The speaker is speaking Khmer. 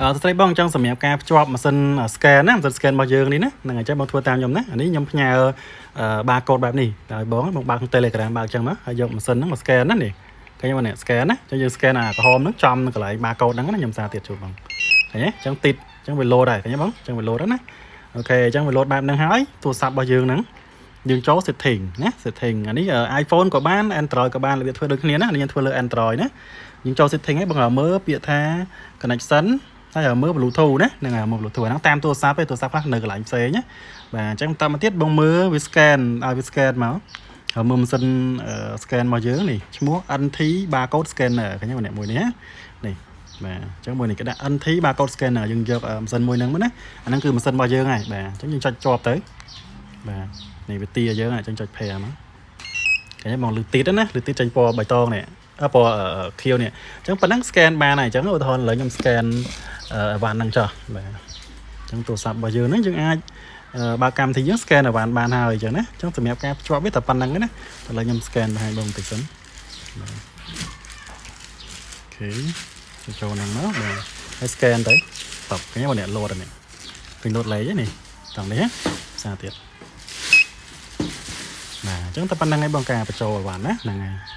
សួស្តីបងអញ្ចឹងសម្រាប់ការភ្ជាប់ម៉ាស៊ីន scan ណាម៉ាស៊ីន scan របស់យើងនេះណាហ្នឹងហើយអញ្ចឹងបងធ្វើតាមខ្ញុំណាអានេះខ្ញុំផ្ញើ barcode បែបនេះតែបងបងបើកក្នុង Telegram បើកអញ្ចឹងមកហើយយកម៉ាស៊ីនហ្នឹងមក scan ណានេះឃើញបងនេះ scan ណាអញ្ចឹងយើង scan អាក្រហមហ្នឹងចំនៅកន្លែង barcode ហ្នឹងណាខ្ញុំសារទៀតជូនបងឃើញទេអញ្ចឹងទីតអញ្ចឹងវា load ដែរឃើញទេបងអញ្ចឹងវា load ដែរណាOK អញ្ចឹងវា load បែបហ្នឹងហើយទូរស័ព្ទរបស់យើងហ្នឹងយើងចូល setting ណា setting អានេះ iPhone ក៏បាន Android ក៏បានរបៀបធ្វើដូចគ្នាណានេះយើងធ្វើលើ Android ណាយើងចូល setting ហើយបងមើលពាក្យថា connection ហើយមើល Bluetooth ណាហ្នឹងហើយមើល Bluetooth ហ្នឹងតាមទូរស័ព្ទឯងទូរស័ព្ទខ្លះនៅកន្លែងផ្សេងណាបាទអញ្ចឹងតាមមកទៀតបងមើលវា scan ឲ្យវា scan មកហើយមើលម៉ាស៊ីន scan មកយើងនេះឈ្មោះ NT barcode scanner ឃើញទេម្នាក់មួយនេះណានេះបាទអញ្ចឹងមួយនេះគេដាក់ NT barcode scanner យើងយកម៉ាស៊ីនមួយហ្នឹងមកណាអាហ្នឹងគឺម៉ាស៊ីនរបស់យើងហើយបាទអញ្ចឹងយើងចុចជាប់ទៅបាទនេះវាទាយើងអញ្ចឹងចុច pair មកឃើញទេបងលឺទីតណាលឺទីតចេញពណ៌បៃតងនេះពណ៌ខៀវនេះអញ្ចឹងប៉ុណ្ណឹង scan បានហើយអញ្ចឹងឧទាហរណ៍ឥឡូវខ្ញុំ scan អីវ៉ាន់ហ្នឹងចុះបាទអញ្ចឹងទូរស័ព្ទរបស់យើងហ្នឹងយើងអាចបើកកម្មវិធីយើង scan អីវ៉ាន់បានហើយអញ្ចឹងណាអញ្ចឹងសម្រាប់ការភ្ជាប់វាតែប៉ុណ្្នឹងណាឥឡូវខ្ញុំ scan បង្ហាញបងបន្តិចសិនបាទ OK ចូលហ្នឹងមកបាទហើយ scan ទៅតបឃើញបងអ្នក load នេះឃើញ load លេខនេះតង់នេះសារទៀតបាទអញ្ចឹងតែប៉ុណ្្នឹងឯងបងការបញ្ចូលអីវ៉ាន់ណាហ្នឹងហើយ។